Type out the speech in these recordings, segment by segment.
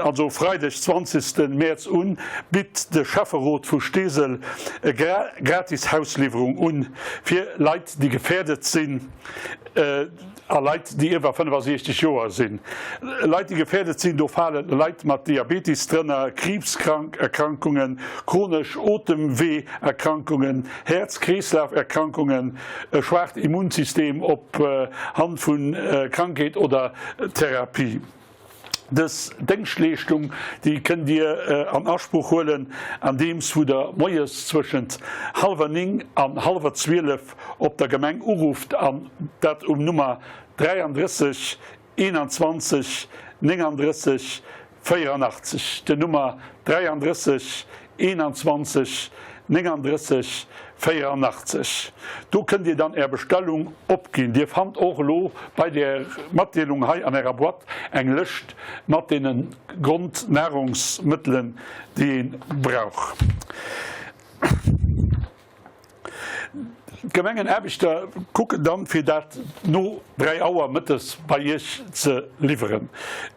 Also Freideg 20 Mäerz un bitt de Schäfferot vu Steesel e gratis Hausliwwerung un fir Leit déi gefäerdet sinn a Leit déi iwwer 65 Joer sinn. Leit déi gefäerdet sinn, do fale Leit mat Diabetis drënner, Kriibskrankungen, chronesch Otemweeërkrankungen, Häerz-Kreeslaf-Erkrankungen, e schwaacht Immunsystem op Hand vu Krankheet oder Therapie. Dës Déngschtleeschtung, déi kënnt Dir an Asproch huelen, andeems wou Der moies zwëschent hallwer 9 an hallwer 12 op der Gemeng urufft an dat um Nummer 33 21 39 84. Den Nummer 33 21 39 84. Do kënnt Dir dann Är Bestellung opginn. Dir fannt och elo bei där Matdeelung hei an Ärer Boîte eng Lëscht mat deene Grondnahrungsmëttelen, déi ee brauch. D'Gemengenaarbechter kucken dann, fir dat no 3 Auer mëttes bei Iech ze liwweren.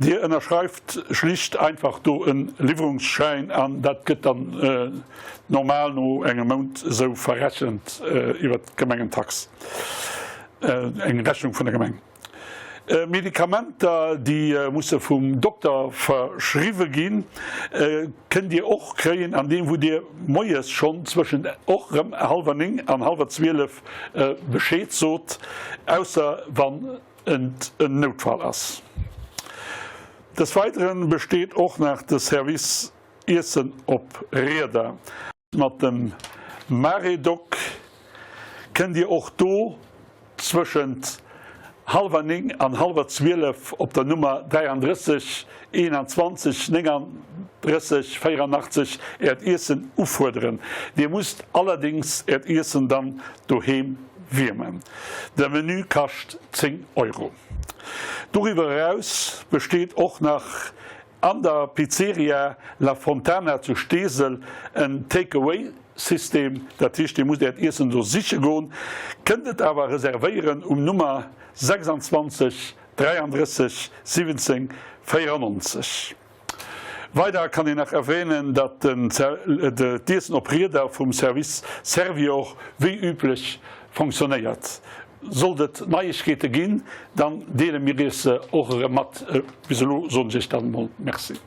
Dir ënnerschreift schlicht einfach do e Liwwerungsschäin an dat gëtt dann normal no engem Mount esou verrechent iwwer d'Gemengentax, eng Rechnung vun der Gemeng. Medikamenter, déi musse vum Dokter verschriwwe ginn, kënnt Dir och kréien an deem wou Dir moies schonn zwëschent och rëm hallwer 9 an hallwer 12 Bescheed sot, ausser wann et en Noutfall ass. Des Weidere besteet och nach de Service Iessen op Rieder. Mat dem Maredoc kënnt Dir och do zwëschent hallwer 9 an hallwer 12 op der Nummer 33 21 39 84 Äert Iessen ufuerderen. Dir musst allerdéngs Äert Iessen dann doheem wiermen. De Menü kascht 10 Euro. Doriwwer eraus besteet och nach An der Pizzeria La Fontana zu Steesel en Take-Away System, dat heescht dir musst äert Iessen do siche goen, kënnt et awer reservéieren um Nummer 26 33 17 94. Weider kann een nach erwähnen, datt d'Iessen op Rieder vum Service Servior wéi üblech fonctionnéiert. Sollt et Neiegkeete ginn, dann deele mir iech se och erëm mat. Bis elo soen ech iech dann emol Merci.